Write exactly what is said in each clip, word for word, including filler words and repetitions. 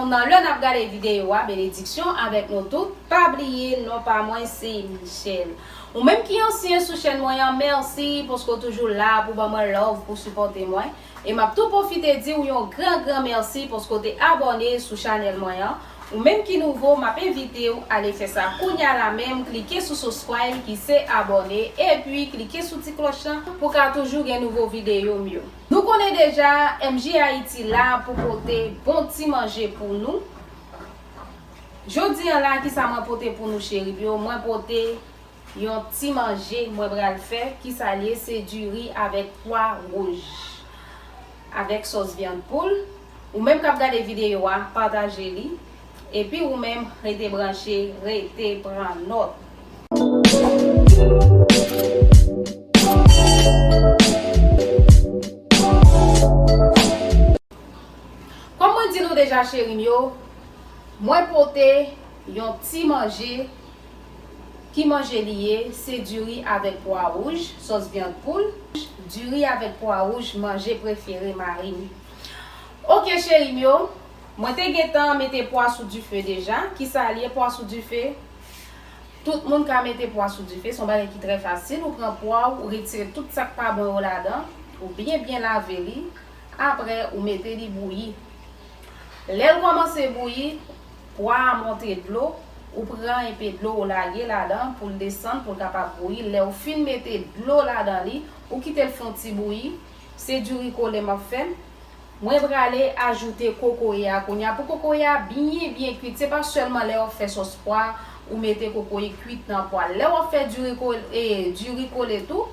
Nan lè n ap gade videyo a, benediksyon avèk nou tout. Pa bliye, non pa mwen se Michelle. Ou menm ki ansyen sou chèn mwen an, mèsi paske w toujou la pou ban mwen love, pou sipòte mwen. E m ap tou pwofite di w yon gran, gran mèsi paske w te abòne sou chanèl mwen an. Ou menm ki nouvo, m ap envite w ale fè sa kounye a la menm, klike sou subscribe ki se abòne, epi klike sou ti klòch lan pou w ka toujou gen nouvo videyo m yo. Nou konnen deja, M J Ayiti la pou pote bon ti manje pou nou. Jodi a la, kisa mwen pote pou nou, cheri m yo? Mwen pote yon ti manje mwen pral fè, kisa l ye? Se diri avèk pwa wouj, avèk sòs vyann poul. Ou menm k ap gade videyo a, pataje li. Epi ou menm, rete branche, rete pran nòt. Kòm mwen di nou deja, cheri m yo, mwen pote yon ti manje. Ki manje li ye? Se diri avèk pwa wouj, sòs vyann poul. Diri avèk pwa wouj, manje prefere mari m. Oke, cheri m yo, mwen te gentan mete pwa sou dife deja. Kisa l ye, pwa sou dife? Tout moun ka mete pwa sou dife, se yon bagay ki trè fasil. Ou pran pwa w, ou retire tout sa k pa bon yo ladan, ou byen, byen lave li. Apre, ou mete li bouyi. Lè l kòmanse bouyi, pwa a monte dlo, ou pran enpe dlo, ou lage ladan pou l desann, pou l kapab bouyi. Lè w fin mete dlo ladan li, ou kite l fè yon ti bouyi. Se diri kole m ap fè. Mwen prale ajoute kokoye a kounye a. Pou kokoye a byen, byen kwit, se pa sèlman lè w ap fè sòs pwa, ou mete kokoye kwit nan pwa. Lè w ap fè diri kole, e, diri kole tou,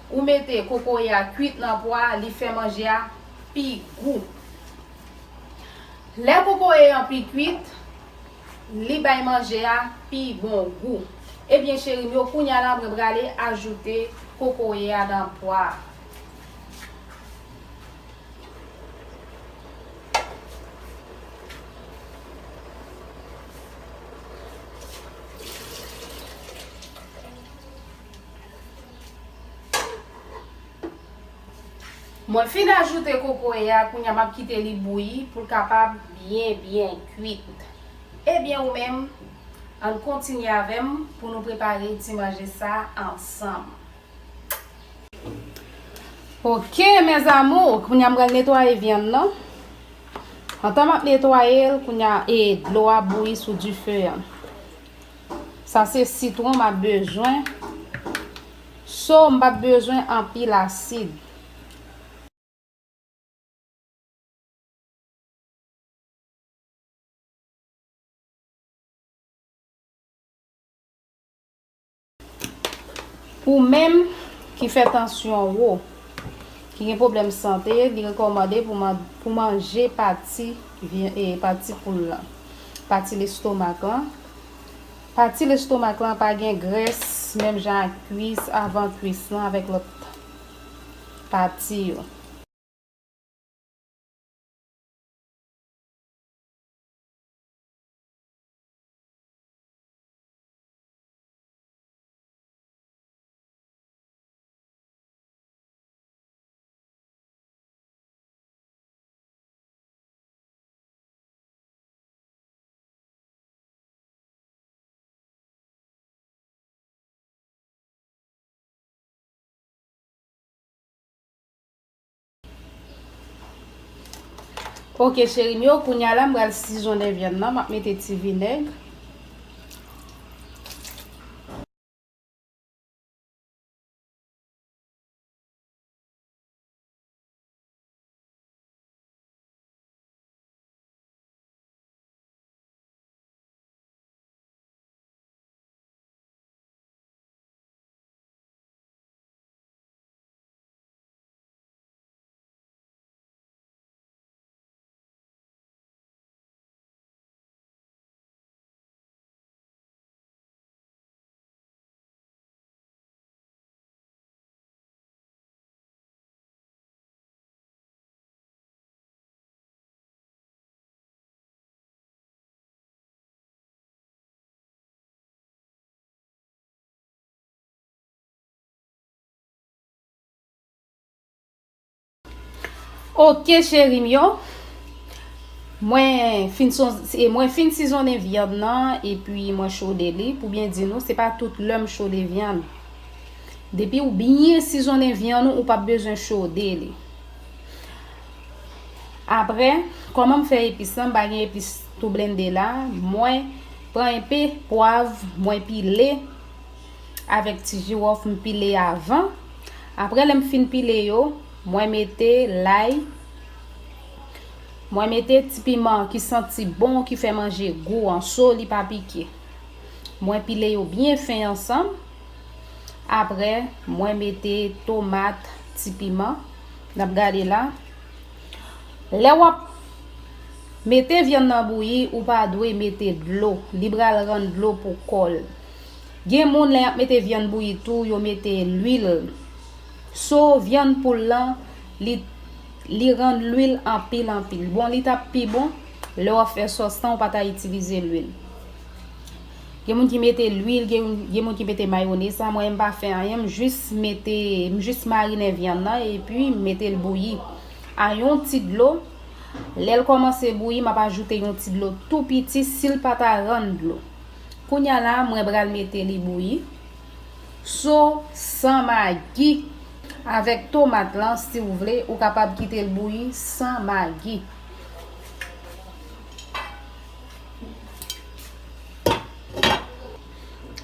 ou mete kokoye a kwit nan pwa, li fè manje a pi gou. Lè kokoye an pi kwit, li bay manje a pi bon gou. Ebyen, cheri m yo, kounye a la, mwen prale ajoute kokoye a nan pwa a. Mwen fin ajoute kokoye a, kounye a m ap kite li bouyi pou l kapab byen, byen kwit. Ebyen, ou menm, ann kontinye avè m pou nou prepare ti manje sa ansanm. Oke, mes amours, kounye a m pral netwaye vyann nan. Antan m ap netwaye l, kounye a, e, dlo a bouyi sou dife a. Sa se sitwon m ap bezwen. So, m p ap bezwen anpil asid. Ou menm ki fè tansyon wo, ki gen pwoblèm sante, li rekòmande pou man-, pou manje pati vyan-, e, pati poul lan, pati lestomak lan. Pati lestomak lan pa gen grès, menm jan ak kwis, avan kwis lan avèk lòt pati yo. Oke, cheri m yo, kounye a la, m pral sizonnen vyann nan, m ap mete ti vinèg. Oke, cheri m yo. Mwen fin, son, e mwen fin sizonnen vyann nan, epi mwen chode li. Pou byen di nou, se pa tout lè m chode vyann. Depi w byen sizonnen vyann ou, ou p ap bezwen chode li. Apre, kòman m fè epis lan? M pa gen epis tou blende la. Mwen pran enpe pwav, mwen pile avèk ti jiwòf, m pile avan. Apre, lè m fin pile yo, mwen mete lay, mwen mete ti piman ki santi bon, ki fè manje gou an, so li pa pike. Mwen pile yo byen fen ansanm. Apre, mwen mete tomat, ti piman. N ap gade la. Lè w ap mete vyann nan bouyi, ou pa dwe mete dlo. Li pral rann dlo pou kò l. Gen moun, lè y ap mete vyann bouyi tou, yo mete lwil. So, vyann poul lan, li, li rann lwil anpil, anpil. Bon, li t ap pi bon lè w ap fè sòs lan, ou pa ta itilize lwil. Gen moun ki mete lwil, gen, gen moun ki mete mayonez. Sa, mwen, m pa fè anyen, m jis mete, m jis marinen vyann nan, epi m mete l bouyi a yon ti dlo. Lè l kòmanse bouyi, m ap ajoute yon ti dlo tou piti, si l pa ta rann dlo. Kounye a la, mwen pral mete li bouyi. So, san magi. Avèk tomat lan, si w vle, ou kapab kite l bouyi san magi.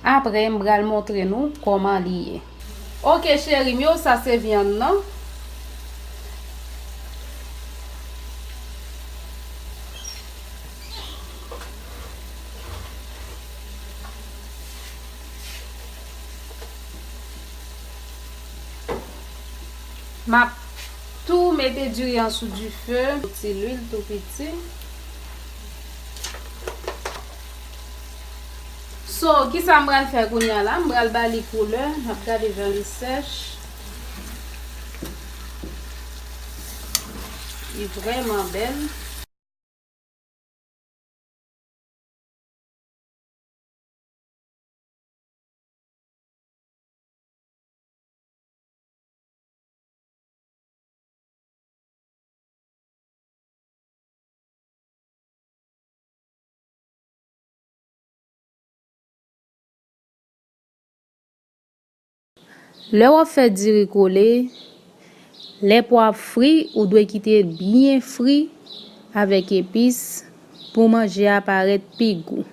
Apre, m pral montre nou kòman li ye. Oke, cheri m yo, sa se vyann nan. M ap tou mete diri an sou dife, ti lwil tou piti. So, kisa m pral fè kounye a la? M pral ba li koulè. N ap gade jan li sèch. Li vrèman bèl. Lè w ap fè diri kole, lè pwa ap fri, ou dwe kite l byen fri avèk epis pou manje a parèt pi gou.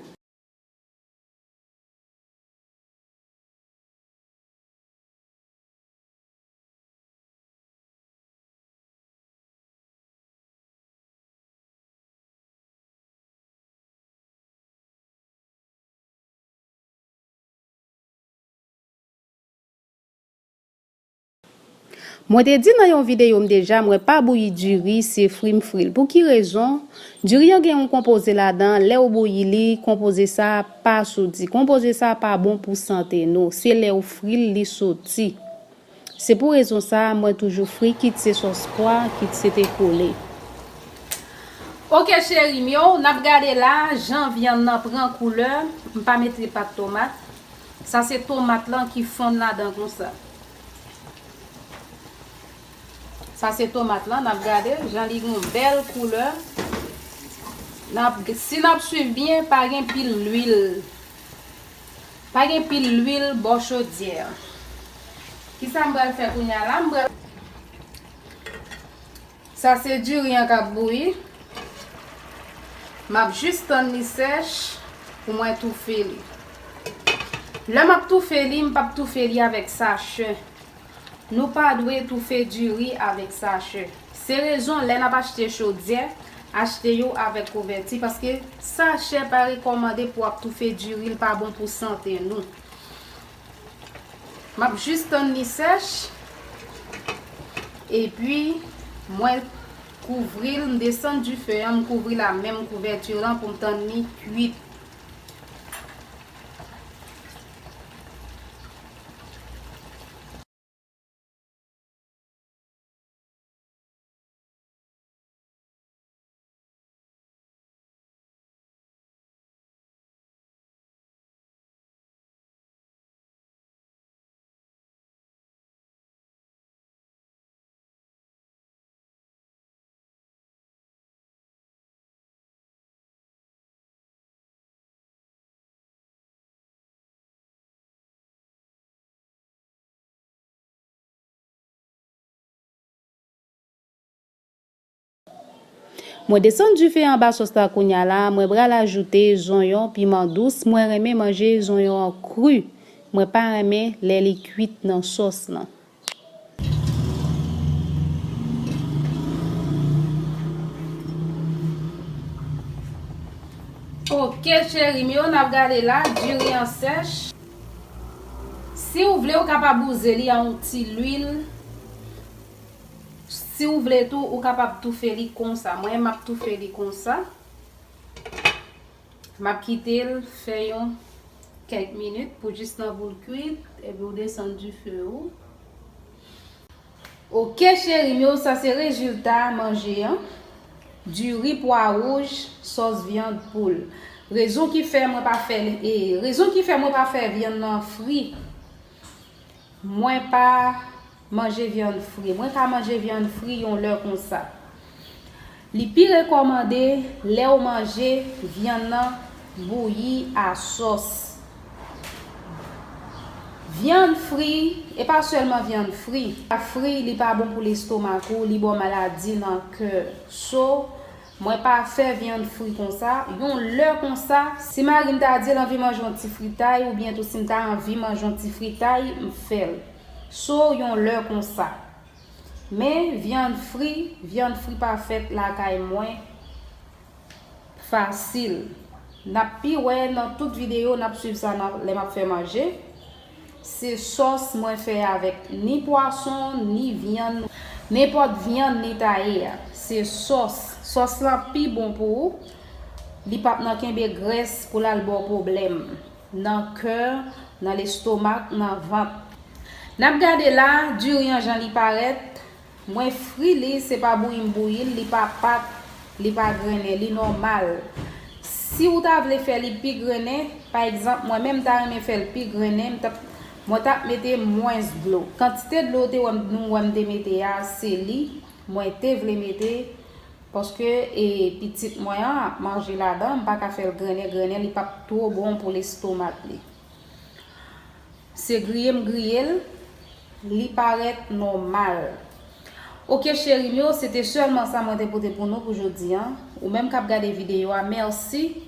Mwen te di nan yon videyo m deja, mwen pa bouyi diri, se fri m fri l. Pou ki rezon? Diri an gen yon konpoze ladan, lè w bouyi li, konpoze sa a pa soti. Konpoze sa a pa bon pou sante nou. Se lè w fri l, li soti. Se pou rezon sa a, mwen toujou fri, kit se sòs pwa, kit se te kole. Oke, cheri m yo, n ap gade la, jan vyann nan pran koulè. M pa mete pat tomat. Sa se tomat lan ki fonn ladan konsa. Sa se tomat lan, n ap gade jan li gon bèl koulè. N ap, si n ap swiv byen, pa gen pil lwil. Pa gen pil lwil bò chodyè a. Kisa m pral fè kounye a la? M pral, sa se diri an k ap bouyi. M ap jis tann li sèch pou mwen toufe li. Lè m ap toufe li, m p ap toufe li avèk sachè. Nou pa dwe toufe diri avèk sachè. Se rezon lè n ap achte chodyè, achte yo avèk kouvèti, paske sachè pa rekòmande pou w ap toufe diri, l pa bon pou sante nou. M ap jis tann li sèch, epi mwen kouvri l, m desann dife an, m kouvri l ak menm kouvèti lan pou m tann li kuit. Mwen desann dife anba sòs la kounya la, mwen pral ajoute zonyon, piman dous. Mwen renmen manje zonyon an kri. Mwen pa renmen lè li kwit nan sòs lan. Ok, cheri m yo, n ap gade la, diri an sèch. Si w vle, ou kapab wouze li a yon ti lwil. Si w vle tou, ou kapab toufe li konsa. Mwen, m ap toufe li konsa. M ap kite l fè yon kèk minit pou jis nan boul kwit, epi w desann dife ou. Ok, cheri m yo, sa se rezilta manje an. Diri pwa wouj, sòs vyann poul. Rezon ki fè mwen pa fè li, e, rezon ki fè mwen pa fè vyann nan fri. Mwen pa manje vyann fri. Mwen ka manje vyann fri yon lè konsa. Li pi rekòmande lè w manje vyann nan bouyi a sòs. Vyann fri, e pa sèlman vyann fri. Fri, li pa bon pou lestomak ou, li ba w maladi nan kè. So, mwen pa fè vyann fri konsa. Yon lè konsa, si mari m ta di l anvi manje yon ti fritay, oubyen tou si m ta anvi manje yon ti fritay, m fè l. So, yon lè konsa. Men, vyann fri, vyann fri pa fèt lakay mwen fasil. N ap pi wè nan tout videyo, n ap swiv sa nan, lè m ap fè manje. Se sòs mwen fè avèk ni pwason, ni vyann, nenpòt vyann li ta ye a. Se sòs. Sòs lan pi bon pou ou. Li p ap nan kenbe grès pou l al ba w pwoblèm nan kè, nan lestomak, nan vant. N ap gade la, diri an jan li parèt. Mwen fri li, se pa bouyi m bouyi l, li pa pat, li pa grennen, li nòmal. Si w ta vle fè li pi grennen, pa egzanp, mwen menm m ta renmen fè l pi grennen, m t ap, mwen t ap mete mwens dlo. Kantite dlo w te wè m, nou wè m te mete a, se li mwen te vle mete, paske, e, pitit mwen an ap manje ladan, m pa ka fè l grennen, grennen, li p ap twò bon pou lestomak li. Se griye m griye l, li parèt nòmal. Ok, cheri m yo, se te sèlman sa mwen te pote pou nou pou jodi an. Ou menm k ap gade videyo a, mèsi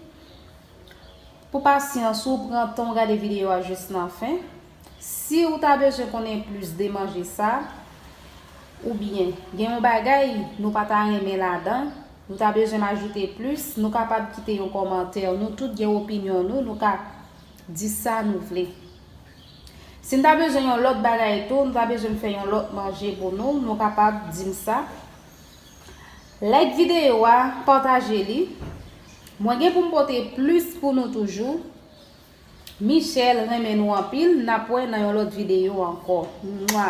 pou pasyans ou, pran tan w gade videyo a jis nan fen. Si w ta bezwen konnen plis de manje sa, oubyen gen yon bagay nou pa ta renmen ladan, nou ta bezwen m ajoute plis, nou kapab kite yon kòmantè. Nou tout gen opinyon nou, nou ka di sa nou vle. Si n ta bezwen yon lòt bagay tou, nou ta bezwen m fè yon lòt manje pou nou, nou kapab di m sa. Like videyo a, pataje li. Mwen gen pou m pote plis pou nou toujou. Michelle renmen nou anpil, n ap wè nan yon lòt videyo ankò. Mwa.